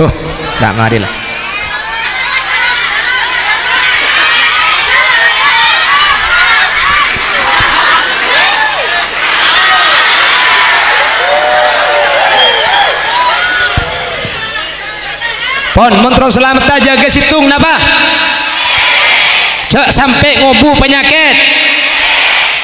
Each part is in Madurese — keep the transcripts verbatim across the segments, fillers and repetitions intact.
Oh, ta' marè la. Pon, mon terro salametta jâgâ sèttong napa? Jhâ' sampè' ngobu panyakèt.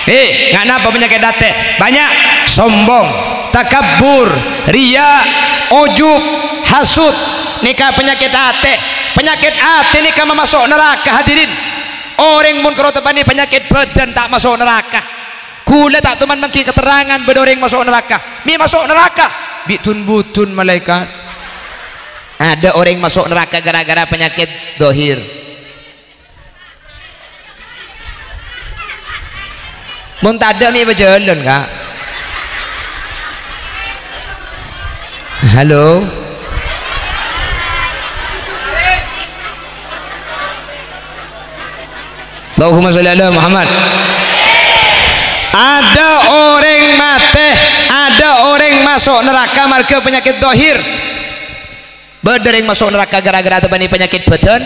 Eh, nga' napa panyakèt atè? Bânnya'. Sombong, takabbur, riya', ujub, hasud. Nèka panyakèt atè. Panyakèt atè nèka mamaso' naraka, hadirin. Orèng mon karo teppa'na panyakèt bhâdhân ta' maso' naraka. Kaulâ ta' toman mangghi katerrangan bâdâ orèng maso' naraka. Mè' maso' naraka bi' dun-budun malaèkat. Adâ' orèng maso' naraka ghârâ-ghârâ panyakèt dhahir. Mon tadâ' mè' pajhâlân, Ka'. Halo. Allahumma sholli ala Muhammad. Adâ' orèng matè, adâ' orèng maso' naraka marghâ panyakèt dhahir. Bâdâ orèng maso' naraka ghârâ-ghârâ teppa'na panyakèt bhâdhân?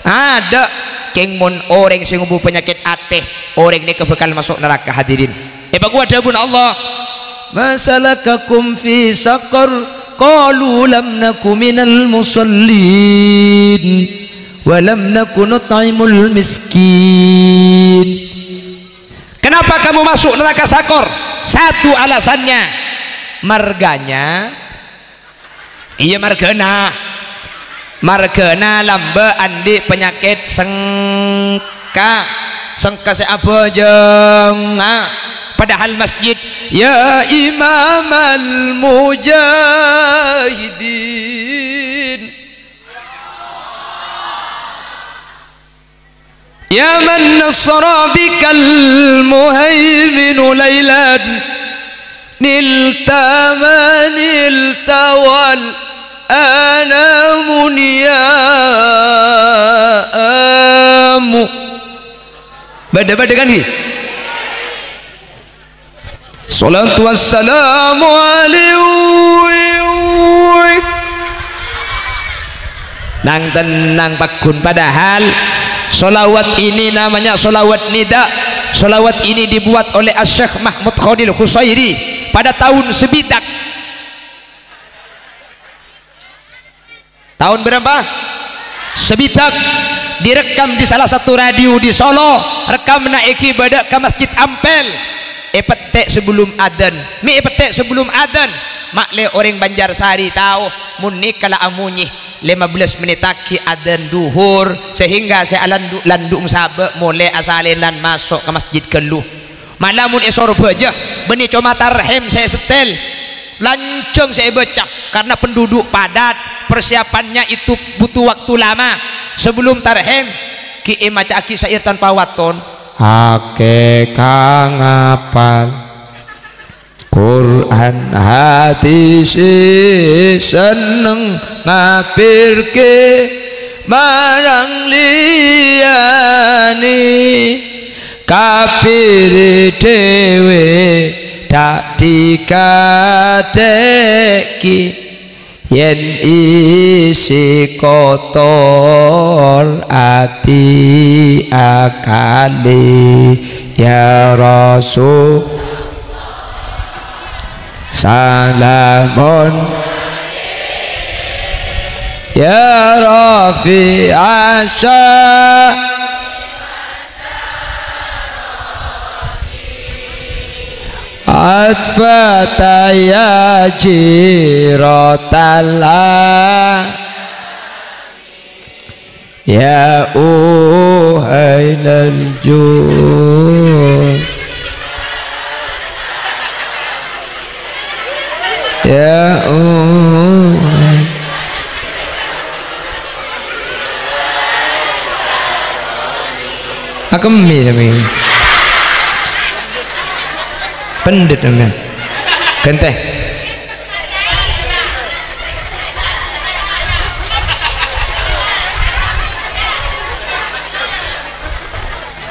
Adâ'. Kèng mon orèng sè ngobu panyakèt atè, orèng nèka bhâkal maso' naraka, hadirin. Èpaghuwâ dhâbuna Allah, "Ma salakakum fi saqar? Qalu lam naku minal musallin, wa lam naku nut'imul miskin." Kenapa kamu masuk neraka Sakor? Satu alasannya, marganya Iyâ, marghâna. Marghâna lambâ' andi' panyakèt sengka. Sengka sè abhâjâng, ah. Padahal masjid, "Ya Imamal Mujahidin." Ya man nasara bikal muhaiminu lailan, nilta ma nilta wal anamu niyamu. Bâdâ, bâdâ kan, ghi? Sholatu wassalamu alaihi. Nang-tennang pagghun, padahal sholawat ini namanya sholawat nida. Sholawat ini dibuat oleh Asy-Syeikh Mahmud Khalil Khusairi pada tahun sebidak. Taon bârâmpa? Sabidhâk. Direkam di salah satu radio di Solo. Rekamma èghibâ dâ' ka Masjid Ampel. Èpettè' sabellum adzan. Mè' èpettè' sabellum adzan. Ma'lè orèng Banjarsari tao, mon nèka la amonyè lèma bellâs mennèt aghi adzan dhuhur, sehingga sè alandu'-landu' sabâ' molè asalènan maso' ka masjid ghâllu. Mala mon è Sorbhâjâ, bânnè coma tarhim sè èsettèl, lanjhâng sè èbâca, karena penduduk padat, persiapannya itu butuh waktu lama. Sebelum tarhim, ghi' èmaca'aghi syair tanpa waton. Akè kang apal Qur'an hadis, senneng ngabherraghi marang liyane. Kabherre dhewe ta' dikate'gi, yen isi kotor ati akale, ya Rasul. Salamun ya Rafi Asya. Atfata ya jirotal a-, ya uhailal jud. Ya uhail. Akemme sampeyan. Pendhet sampeyan. Gantè.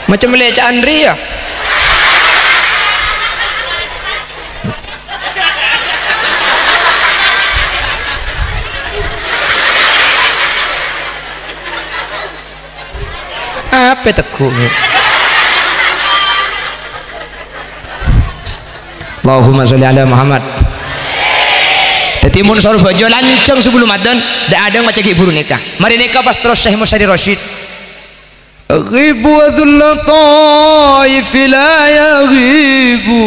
Macem leca'an riya. Peteggu', ngghi. Allahumma sholli ala Muhammad. Dhâddhi, mon Sorbhâjâ lanjhâng sabellunna adân, dâ'-adâ' maca ghi' bhuru nèka. Marè nèka pas terros Syekh Mursyid Rasyid. Ghibu wa dhullu taifi la yaghibu.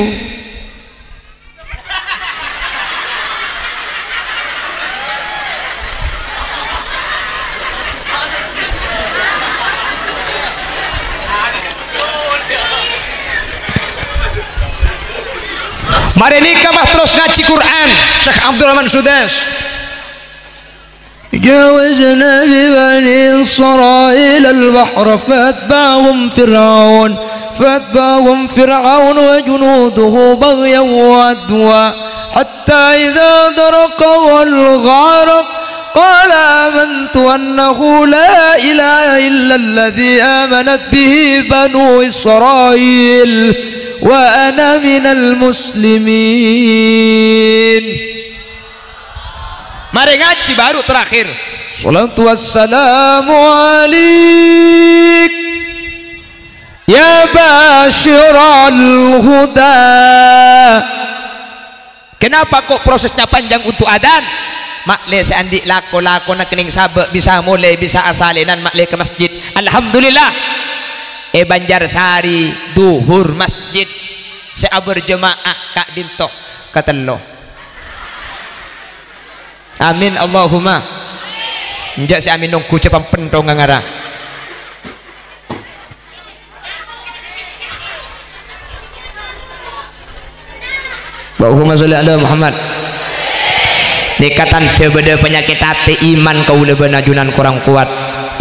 Marè nèka pas terros ngajhi Qur'an, Syekh Abdurrahman Sudes. جاوزنا ببني إسرائيل البحر فأتبعهم فرعون، فأتبعهم فرعون وجنوده بغيا وعدوا، حتى إذا أدركه الغرق قال آمنت أنه لا إله إلا الذي آمنت به بنو إسرائيل وأنا من المسلمين. Marè ngajhi bhuru terakhir. Shalatu wassalamu alaik ya basyiral huda. Kenapa kok prosesnya panjang untuk adzan? Ma'lè sè andi' lako-lakona kennèng sabâ' bisa molè, bisa asalènan ma'lè ka masjid. Alhamdulillah. È Banjarsari, dhuhur masjid sè aberjema'ah ka'dinto katello. Amin, Allahumma. Enjâ' sè amin nongghu jhâ' pampenthongnga ngara. Allahumma sholli ala Muhammad. Nèka tandhâ bâdâ panyakèt atè, iman kaulâ bân ajunan korang kowat.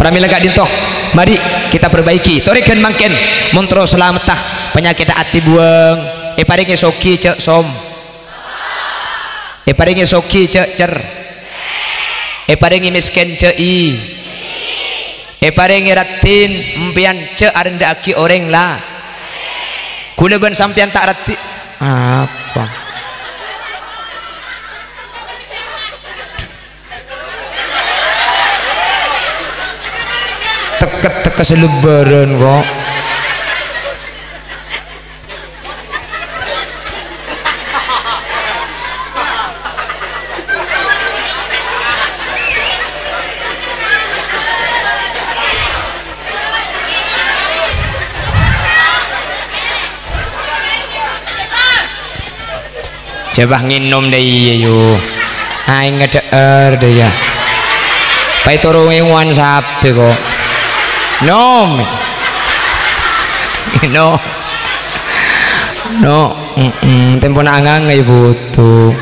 Pramèla ka'dinto, mari kita perbaiki. Torè ghân mangkèn, mon terro salametta, panyakèt atè buwâng, èparèngè soghi jhâ' som-, Èparèngè soghi jhâ' cer-, èparèngè mèskèn jhâ' i-, èparèngè raddhin empèyan jhâ' arendhâ'aghi orèng la-, ghulâ bân sampèyan ta' raddhi-, apa? Teket-teket sè lebbhârân, kok. Jhâ' pas ngènom dâ' iyâ, yu. Aèng ngèdhâ'âr dâ' iyâ. Pas ètorongè ngowan sapè, kok. Nom. No. No. Mm-mm. Tempona anganga, yu, budu.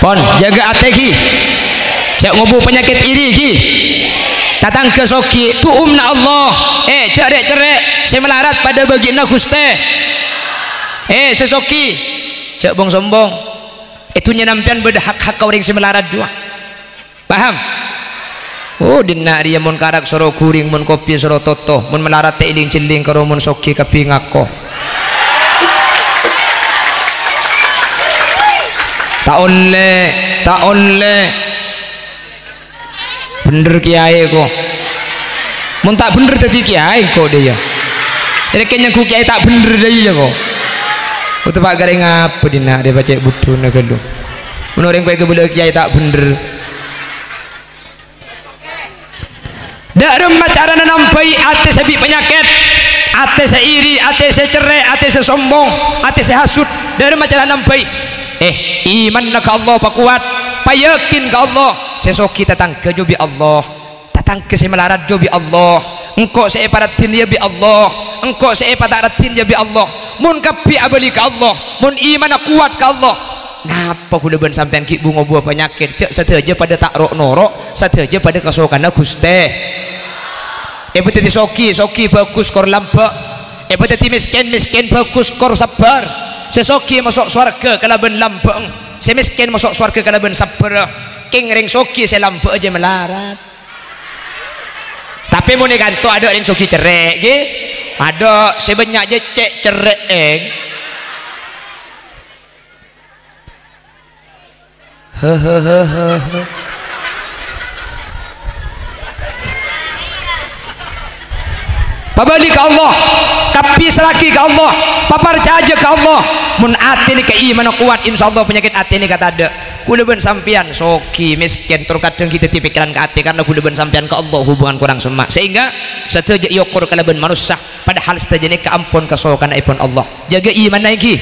Pon, jâgâ atè, ghi. Jhâ' ngobu panyakèt iri, ghi. Tatangghâ soghi, du'umna Allah. Eh, jhâ' rè'-cerrè', sè malarat padâ bâgiânna Ghustè. Eh, sè soghi, jhâ' bong-sombong. È dhunnyana sampèyan bâdâ hak-hakka orèng sè malarat jhuwa. Paham? Oh, dinna' rèya mon karak soro ghuring, mon kopi soro toto, mon malarat ta' èlèng-jhelling, karo mon soghi kabbhi ngako. Ta' ollè, ta' ollè. Bhendher kèyaè, ko. Mon ta' bhendher dhâddhi kèyaè, ko, dâ' iyâ. Rèkè nyangghu kèyaè ta' bhendher, dâ' iyâ, ko. Otabâ karè ngapa dinna' rè pacè' budhuna ghâllu. Mon orèng koè kabâlâ kèyaè ta' bhendher. Dâ' remma carana nambhâi atè sè bi' panyakèt, atè sè iri, atè sè cerrè', atè sè sombong, atè sè hasut? Dâ' remma carana nambhâi? Eh, imanna ka Allah pakowat, payakin ka Allah. Sè soghi tatangghâ jhâ' bi' Allah. Tatangghâ sè malarat jhâ' bi' Allah. Engko' sè èparaddhin yâ bi' Allah. Engko' sè èpata' raddhin yâ bi' Allah. Mon kabbhi abâli ka Allah, mon imanna kowat ka Allah, napa ghulâ bân sampèyan ghi' bu-ngobuwâ panyakèt? Jhâ' sadhâjâ padâ ta' ro'-noro', sadhâjâ padâ kasokanna Ghustè. Èpadhâddhi soghi, soghi bhâghus kor lambâ'. Èpadhâddhi mèskèn, mèskèn bhâghus kor sabbhâr. Sè soghi maso' sowarghâ kalabân lambâ'eng, sè mèskèn maso' sowarghâ kalabân sabbhârâ. Kèng rèng soghi sè lambâ' jhâ' malarat. Tapè mon è kanto adâ' rèng soghi cerrè', ghi? Adâ' sè bânnya' jhâ' cè' cerrè'èng. Hehehehe. Pabâli ka Allah, kabbhi serraghi ka Allah, paparcajâ ka Allah. Mon atè nèka imanna kowat, insyaallah panyakèt atè nèka tadâ'. Kaulâ bân sampèyan soghi, mèskèn, tor kadhâng ghi' dhâddhi pèkkèran ka atè karna kaulâ bân sampèyan ka Allah hubungan korang semma'. Sehingga sadhâjâ èokor kalabân manossa, padahal sadhâjâ nèka ampon kasokana'èpon Allah. Jâgâ imanna èngghi.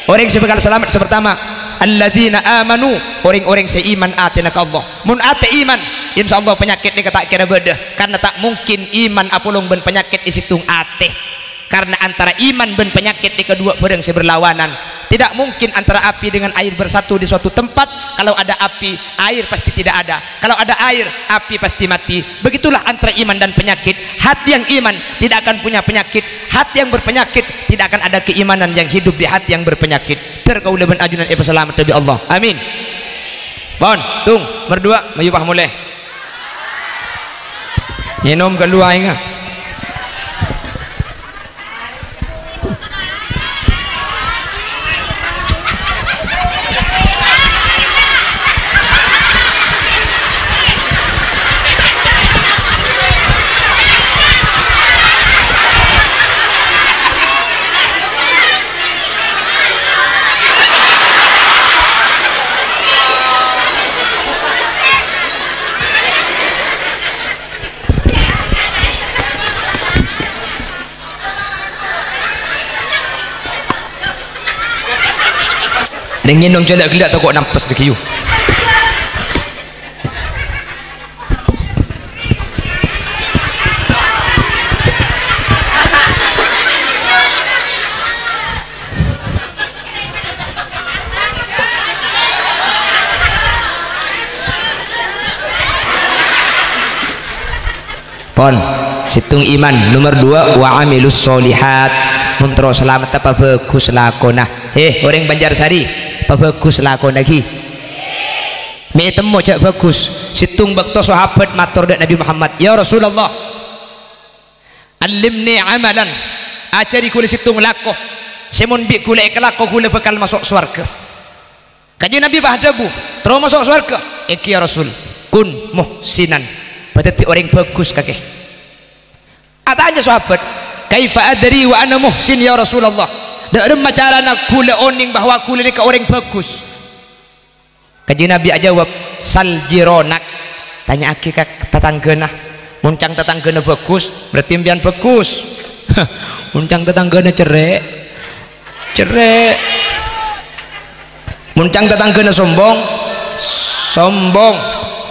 Orèng sè bhâkal salamet sè partama, alladzina amanu, orèng-orèng sè iman atèna ka Allah. Mon atè iman, insyaallah panyakèt nèka ta' kèra bâdâ, karna ta' mungkin iman apolong bân panyakèt è sèttong atè. Karna antara iman bân panyakèt nèka duwâ' bhârâng sè berlawanan. Tidak mungkin antara api dengan air bersatu di suatu tempat. Kalau ada api, air pasti tidak ada. Kalau ada air, api pasti mati. Begitulah antara iman dan penyakit. Hati yang iman tidak akan punya penyakit. Hati yang berpenyakit tidak akan ada keimanan yang hidup di hati yang berpenyakit. Ter kaulâ bân ajunan èpasalamet bi' Allah. Amin. Pon, tung, merduwâ', mayu pas molè. Ngènom ghâllu aèngnga. Neng ngenong jala gella' tako' nampes lagi, yu. Pon, sèttong iman, nomer duwâ', wa amilus sholihat. Mon terro salamet, pabhâghus lakona. He, orèng Banjarsari, pabhâghus lakona, ghi. Mè' ètemmo jhâ' bhâghus. Sèttong bâkto sahabat mator dâ' Nabi Muhammad, "Ya Rasulullah, allimni amalan, ajhâri ghulâ sèttong lako, sè mon bi' ghulâ èkalako ghulâ bhâkal maso' sowarghâ." Kanjeng Nabi pas adhâbu, "Terro maso' sowarghâ?" "Èngghi, ya Rasul." "Kun muhsinan, bâdâddhi orèng bhâghus kakè." Atanya sahabat, "Kaifa adri wa ana muhsin, ya Rasulullah? Dâ' remma carana ghulâ onèng bahwa ghulâ nèka orèng bhâghus?" Kanjeng Nabi ajâwâb, "Sal jironak, tanya'aghi ka tatangghâna. Mon ca'na tatangghâna bhâghus, berarti empèyan bhâghus. Mon ca'na tatangghâna cerrè', cerrè'. Mon ca'na tatangghâna sombong, sombong.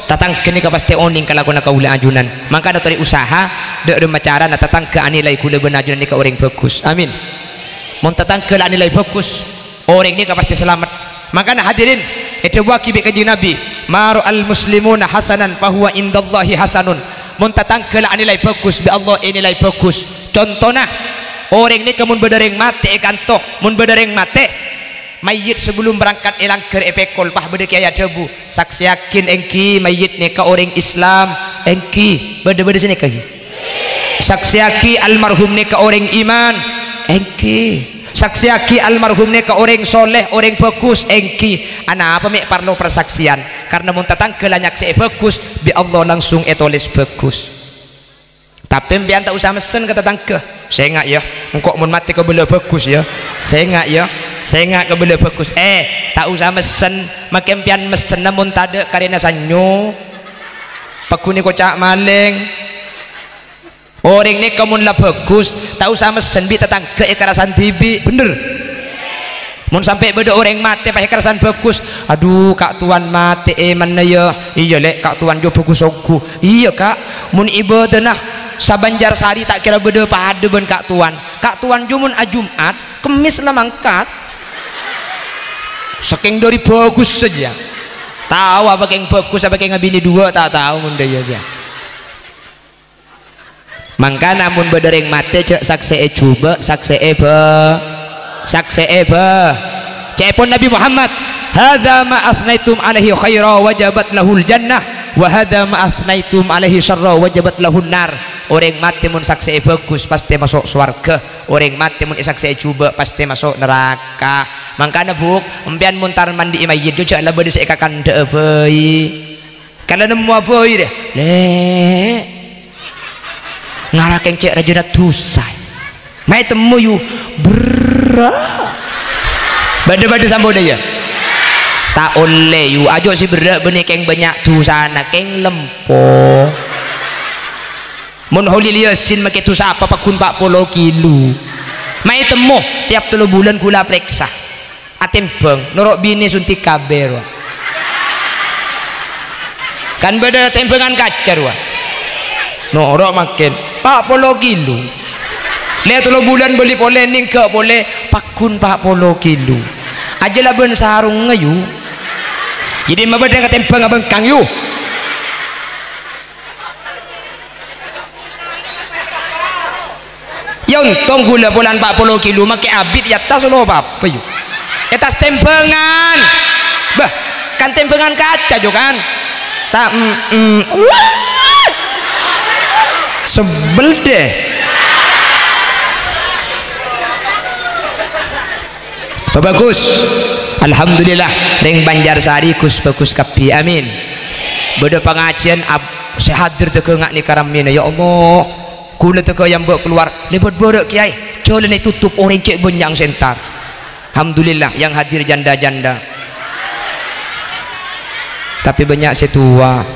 Tatangghâ nèka pastè onèng kalakona kaulâ ajunan. Mangkana torè usaha, dâ' remma carana tatangghâ anilai ghulâ bân ajunan nèka orèng bhâghus." Amin. Mon tatangghâ la anilai bhâghus, orèng nèka pastè salamet. Mangkana hadirin, èdhâbuwâghi bi' Kanjeng Nabi, "Ma ra'al muslimuna hasanan fahuwa indallahi hasanun." Mon tatangghâ la anilai bhâghus, bi' Allah ènilai bhâghus. Contona, orèng nèka mon bâdâ rèng matè è kanto, mon bâdâ rèng matè, mayyit sabellunna berangkat è langghâr èpèkol, pas bâdâ kèyaè adhâbu, "Saksèyaghin èngghi mayyit nèka orèng Islam, èngghi." Bâdâ-bâdâ sè nèka ghi? Saksèyaghi almarhum nèka orèng iman, èngghi. Saksèyaghi almarhum nèka orèng soleh, orèng bhâghus, èngghi. Anapa mè' parlo parsaksèyan? Karna mon tatangghâ la nyaksè'è bhâghus, bi' Allah langsung ètolès bhâghus. Tapè empèyan ta' osa messen ka tatangghâ. "Sènga', yâ, engko' mon matè kabâlâ bhâghus, yâ. Sènga', yâ, sènga' kabâlâ bhâghus." Eh, ta' osa messen. Makè empèyan messenna mon tadâ' karèna sanyong. Pagghun èkoca' malèng. Orèng nèka mon la bhâghus, ta' osa messen bi' tatangghâ èkarasan dhibi', bhender? Mon sampè' bâdâ orèng matè pas èkarasan bhâghus, "Adhu, Ka' Towan matè'è manna, yâ." "Iyâ, Lè', Ka' Towan jhâ' bhâghus ongghu." "Iyâ, Ka', mon ibâdâna sa-Banjarsari ta' kèra bâdâ padâ bân Ka' Towan. Ka' Towan jhâ' mon ajum'at, Kemmès la mangkat." Sakèng dâri bhâghus sajâ. Tao apa kèng bhâghus, apa kèng abinè duwâ', ta' tao mon dâ' iyâ jâ. Mangkana mon bâdâ rèng matè, jhâ' saksè'è jhubâ', saksè'è bhâ-, saksè'è bhâ-, ca'èpon Nabbhi Muhammad, Hadza ma asnaitum alaihi khaira wajabat lahul jannah, wa hadza ma asnaitum alaihi syarra wajabat lahun nar. Orèng matè mon saksè'è bhâghus, pastè maso' sowarghâ. Orèng matè mon èsaksè'è jhubâ', pastè maso' naraka. Mangkana, Bu', empèyan mon tar mandi'i mayyit, jhâ' la bâdâ sè èkakandhâ'â bhâi. Kala nemmowa bhâi, rè. Lè'. Ngara kèng cè' rajâna dhusa. Maè temmo, yu. Berrâ'. Bâdâ-bâdâ samponna, yâ? Ta' ollè, yu. Ajjhâ' sè berrâ' bânnè kèng bânnya' dhusana, kèng lempo. Mon Kholil Yasin makè dhusa apa pagghun pa' polo kilo. Maè temmo, tiap tello bulân ghulâ parèksa. Atèmbhâng, noro' binè suntik K B, rowa. Kan bâdâ tèmbhângan kaca, rowa. Noro' mangkèn, pa' polo kilo. Lè' tello bulân bâli polè, nèngghâ' polè, pagghun pa' polo kilo. Ajjhâ' la bân sarungnga, yu. Jadi, mabâdâ katèmbhâng abângkang, yu. Yâ, ontong ghulâ polana pa' polo kilo, makè abit, yâ, tas lo apa, yu. È tas tèmbhângan. Bâh, kan tèmbhângan kaca, jhâ' kan? Ta', mm, mm. Sebbel, deh. Bhâghus. Alhamdulillah, rèng Banjarsari, Gus, bhâghus kabbhi. Amin. Bâdâ pangajiyân ab-, sè hadir dâgângnga nèka rammèna, ya Allah. Ghulâ tèghâ yâ mbâ' kalowar, lèbât bârâ', Kèyaè. Jhâlânna ètotop, orèng cè' bânnya'na sè entar. Alhamdulillah, yang hadir janda-janda. Tapè bânnya' sè towa.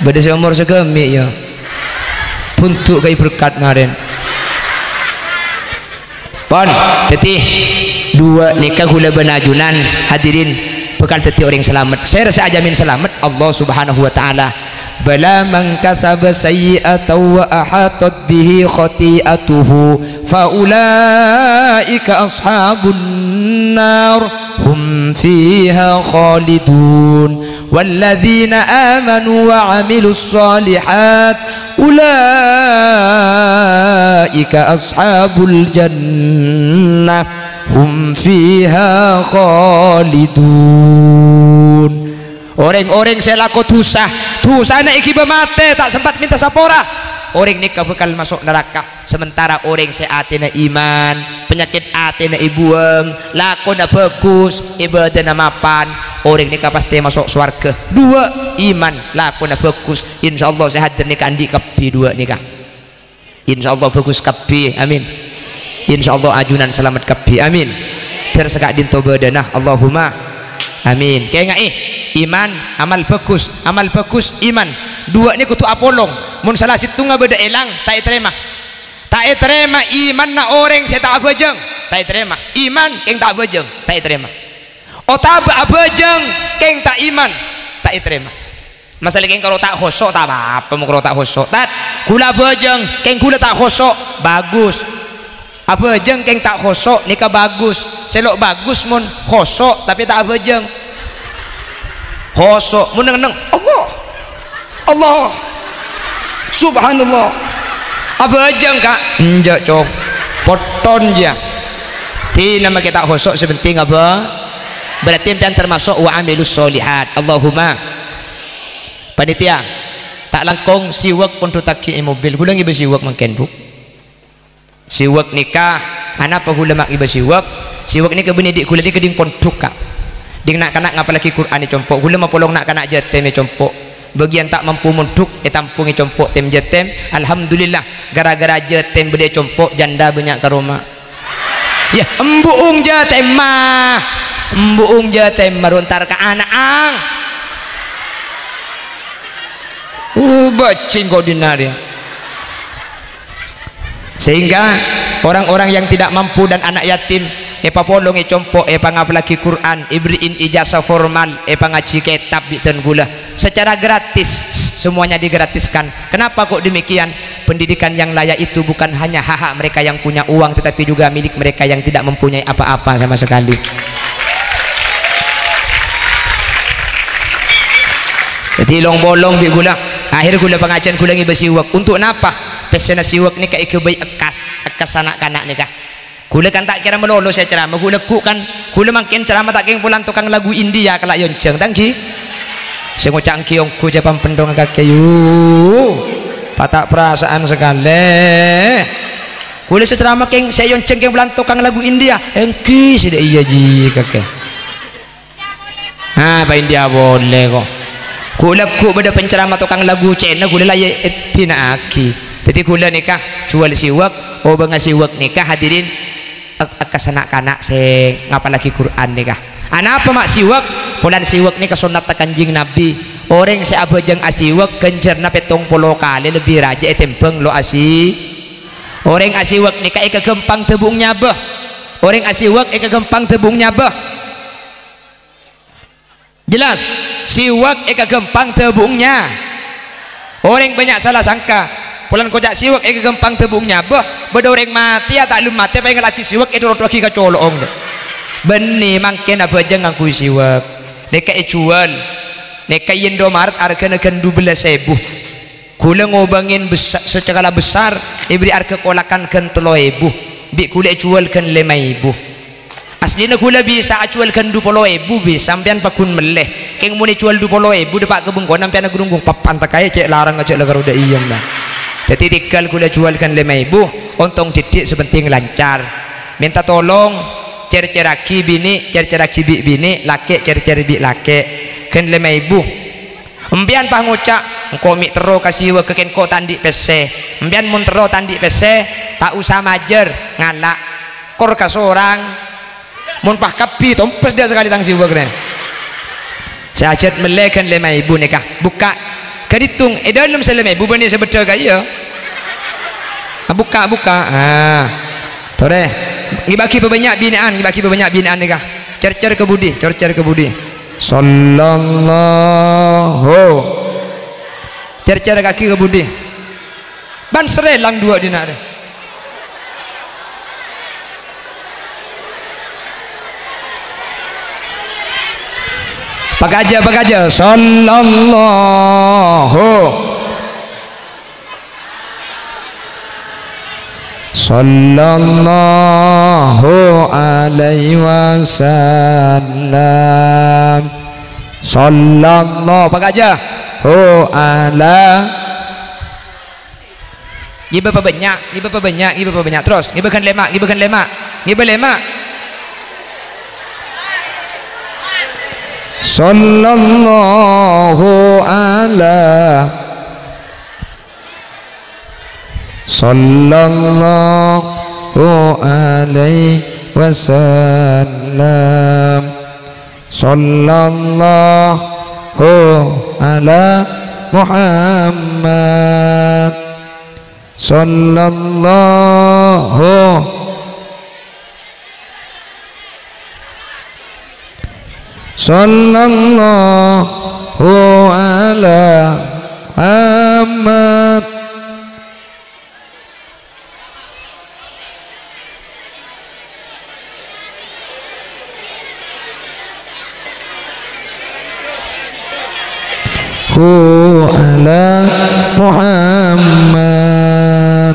Bâdâ sè omor sagâmè', yâ. Bhundu' kaè berkat marèn. Pon, dhâddhi, duwâ' nèka ghulâ bân ajunan, hadirin, bhâkal dhâddhi orèng salamet. Sèra sè ajamin salamet? Allah Subhanahu wa Ta'ala. Bala man kasaba sayyi'atan wa ahatat bihi khati'atuhu, fa ulaika ashabun nar, hum fiha khalidun. Walladzina amanu wa amilus shalihat, ulaika ashabul jannah, hum fiha khalidun. Orèng-orèng sè lako dhusa, dhusana èghibâ matè, ta' sempat mènta sapora. Orèng nèka bhâkal maso' naraka. Sementara orèng sè atèna iman, panyakèt atèna èbuwâng, lakona bhâghus, ibâdâna mapan, orèng nèka pastè maso' sowarghâ. Duwâ', iman, lakona bhâghus. Insyaallah sè hadir nèka andi' kabbhi duwâ' nèka. Insyaallah bhâghus kabbhi. Amin. Insyaallah ajunan salamet kabbhi. Amin. Dâr saka'dinto bâdâna. Allahumma amin. Kaènga'è, iman, amal bhâghus, amal bhâghus, iman. Duwâ' nèka kodhu apolong. Mon sala sèttonga bâdâ èlang, ta' ètarèma. Ta' ètarèma imanna orèng sè ta' abhâjâng, ta' ètarèma. Iman kèng ta' abhâjâng, ta' ètarèma. Otabâ abhâjâng kèng ta' iman, ta' ètarèma. Masalah kèng karo ta' khoso', ta' apa-apa mon karo ta' khoso'. Tat, ghulâ abhâjâng, kèng ghulâ ta' khoso', bagus. Abhâjâng kèng ta' khoso', nèka bagus. Sè lo' bagus mon khoso', tapè ta' abhâjâng. Khoso', mon neng-enneng, Allah. Allah. Subhanallah. Abhâjâng, Ka'? Enjâ', Cong. Potton, jiyâ. Dina makè ta' khoso', sè penting abhâ-, berarti sampèyan termasuk wa amilus sholihat. Allahumma. Panitia, ta' langkong siwak pondhuttaghi è mobil. Ghulâ ngibâ siwak mangkèn, Bu'. Siwak nèka, anapa ghulâ ma' ngibâ siwak? Siwak nèka bânnè dhi' ghulâ nèka ding pondhuk, Ka'. Ding na'-kana' ngapallaghi Qur'an è compo'. Ghulâ mapolong na'-kana' jâtèm è compo'. Bâgiyân ta' mampu mondhuk, ètampong è compo' tèm jâtèm. Alhamdulillah, ghârâ-ghârâ jâtèm bâdâ è compo', janda bânnya' ka roma. Yâ, embu'ung jâtèmma. Embu'ung jâtèmma ro entar ka ana'na. Uh, bajing kok dinarè. Sehingga orang-orang yang tidak mampu dan anak yatim èpapolong è compo', èpangapallaghi Qur'an, èberri'in ijazah formal, èpangajhi kètab bi' dân ghulâ secara gratis, semuanya digratiskan. Kenapa kok demikian? Pendidikan yang layak itu bukan hanya hak-hak mereka yang punya uang, tetapi juga milik mereka yang tidak mempunyai apa-apa sama sekali. Dhâddhi long-polong bi' ghulâ. Akhèr ghulâ pangajiân ghulâ ngibâ siwak. Untuk napa? Pèssèna siwak nèka èghâbây èkkas, èkkas na'-kana' nèka. Ghulâ kan ta' kèra malolo sè ceramah, ghulâ ghu' kan Kaulâ mangkèn ceramah ta' kèng polana tokang lagu India kala' èyonjhâng, ta' ènggi? Sè ngoca' ènggi ongghu jhâ' pambhendhongnga kakè, yu. Pata' parasaan sakalè. Kaulâ sè ceramah kèng, sè èyonjhâng kèng polana tokang lagu India, ènggi sè dâ' iyâ jiyâ kakè. Ah, pa India polè ko. Ghu'-lagghu' bâdâ penceramah tokang lagu Cèna, kaulâ la èdina'aghi. Dhâddhi kaulâ nèka juwâl siwak, obângnga siwak nèka hadirin ek-, ekkas na'-kana' sè ngapallaghi Qur'an nèka. Anapa ma' siwak? Polana siwak nèka sonnadda Kanjeng Nabi. Orèng sè abhâjâng asiwak ghânjhârânna pèttong polo kalè lebbi rajâ ètèmbhâng lo' asi-, orèng asiwak nèka èkaghâmpang dâbu'eng nyabâ. Orèng asiwak èkaghâmpang dâbu'eng nyabâ. Jelas, siwak èkaghâmpang dâbu'eng nya-, orèng bânnya' sala sangka. Polana koca' siwak èkaghâmpang dâbu'eng nyabâ, bâdâ orèng matèya ta' lem matè, pas èngallaghi siwak èdhoro'-dhoro'aghi ka colo'na. Bânnè mangkèn abhâjâng ngangghuy siwak. Nèka èjuwâl. Nèka è Indomaret arghâna ghân dubellâs èbu. Kaulâ ngobângè bes-, sacakala besar, èberri' arghâ kolakan ghân tello èbu, bi' kaulâ èjuwâl ghân lèma èbu. Aslina kaulâ bisa ajuwâl ghân dupolo èbu, bisa sampèyan pagghun mellè. Kèng mon èjuwâl dupolo èbu, dâpa' ka bengkona sampèyan aghungghung, pèpanta kaè cè' larang ajâ' la karo dâ' iyâ, nah. Dhâddhi tèghâl kaulâ juwâl ghân lèma èbu, ontong diddhi' sè pentèng lancar. Mènta tolong, cèr-cèrraghi binè', cèr-cèrraghi bi' binè', lakè' cèr-cèr bi' lakè'. Ghân lèma èbu. Empèyan pas ngoca', "Engko' mè' terro ka siwak, kèng engko' ta' andi' pèssè." Empèyan mon terro ta' andi' pèssè, ta' osa majâr, ngala'. Kor kasorang. Mon pas kabbhi, tompes dâ' sakalè tang siwak rè. Sè ajhât mellè ghân lèma èbu nèka. Bukka'. Ghâ' ètong, è dâlem sè lèma èbu bânnè sè bâddhâ ka iyâ. Ah, bukka', bukka'. Ah. Torè. Ngibâ'aghi pabânnya' binè'an, ngibâ'aghi pabânnya' binè'an nèka. Cèr-cèr ka budi, cèr-cèr ka budi. Sallallahu. Cèr-cèr kaghi ka budi. Bân sèrèlang duwâ' dinna' rè. Pakajâ, pakajâ. Sallallahu. Sallallahu alaihi wasallam. Sallallahu, pakajâ. Hu ala. Ngibâ pabânnya', ngibâ pabânnya', ngibâ pabânnya'. Terros, ngibâ ghân lèma', ngibâ ghân lèma', ngibâ lèma'. Sallallahu ala. Sallallahu alaihi wasallam. Sallallahu ala Muhammad. Sallallahu. Sallallahu ala Muhammad. Hu ala Muhammad.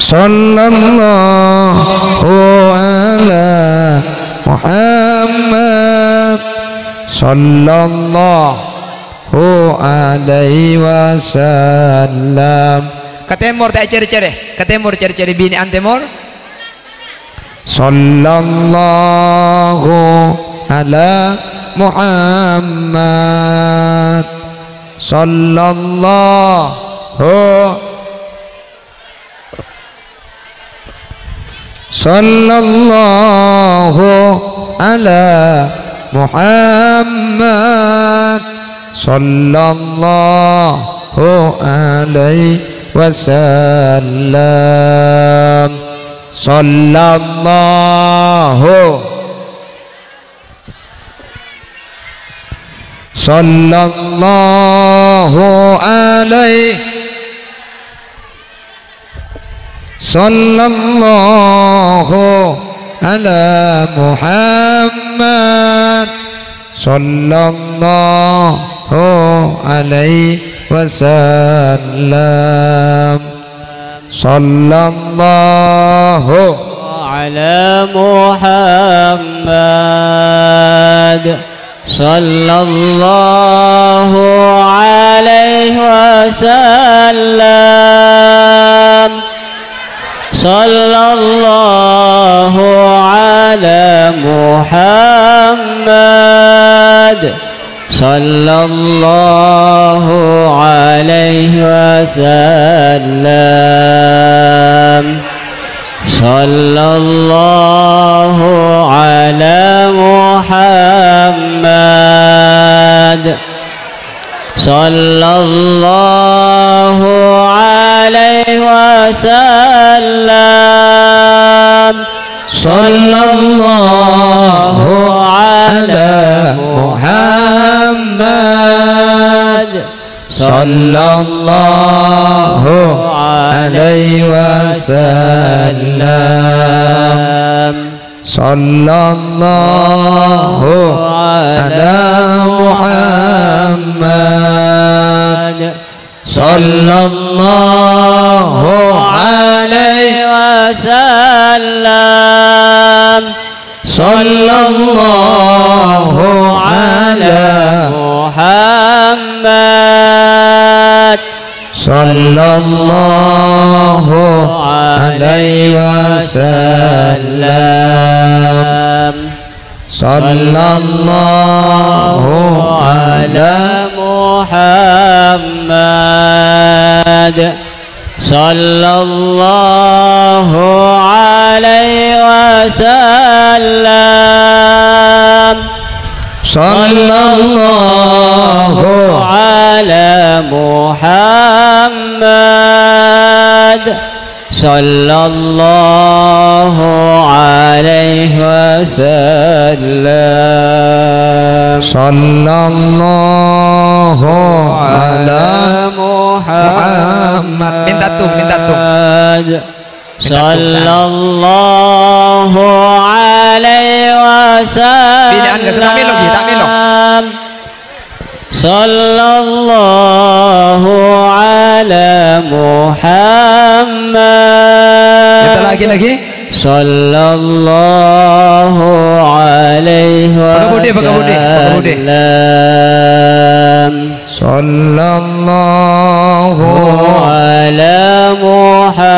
Sallallahu ala Muhammad. Sallallahu alaihi wasallam. Ka tèmor ta' cèr-cèrè, ka tèmor cèr-cèrè binè'an tèmor. Sallallahu ala Muhammad. Sallallahu. Sallallahu ala Muhammad. Sallallahu alaihi wasallam. Sallallahu. Sallallahu alaihi. Sallallahu ala Muhammad. Sallallahu alaihi وسلم. صلى الله على محمد. صلى الله عليه وسلم. صلى الله على محمد. صلى الله عليه وسلم. صلى الله على محمد. صلى الله عليه وسلم. صلى الله على محمد. صلى الله عليه وسلم. صلى الله على محمد. صلى الله عليه وسلم. صلى الله على محمد. صلى الله عليه وسلم. صلى الله على محمد. صلى الله عليه وسلم. صلى الله على محمد. صلى الله عليه وسلم. صلى الله على محمد. Minta tun, minta tun. Minta tun, San. صلى الله عليه وسلم. Bina'an ka San, tak melo, Ji, tak melo. صلى الله على محمد. Minta lagi, lagi. صلى الله عليه وسلم. Pakai budi, pakai budi, pakai budi. صلى الله على محمد.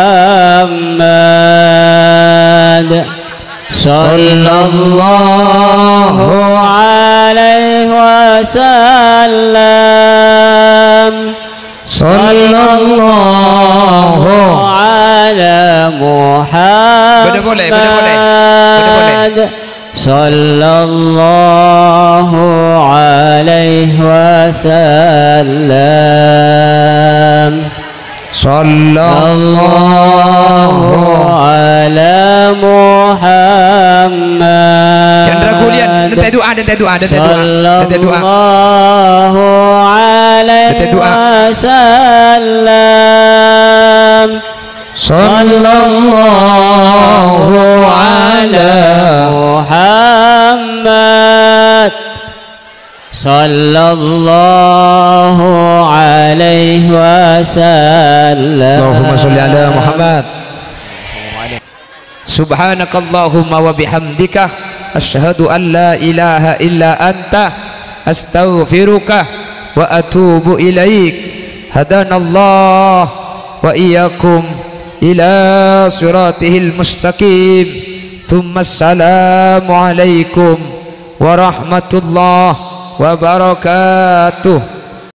صلى الله عليه وسلم. صلى الله على محمد. Budi boleh, budi boleh. Budi boleh. صلى الله عليه وسلم. صلى الله على محمد. Jangan ragu, Lian. Nanti doa, nanti doa, nanti doa. صلى الله عليه وسلم. صلى الله على محمد. صلى الله عليه وسلم. اللهم صل على محمد. سبحانك اللهم وبحمدك، أشهد أن لا إله إلا أنت، أستغفرك وأتوب إليك. هدانا الله وإياكم إلى صراطه المستقيم. ثم السلام عليكم ورحمة الله وبركاته.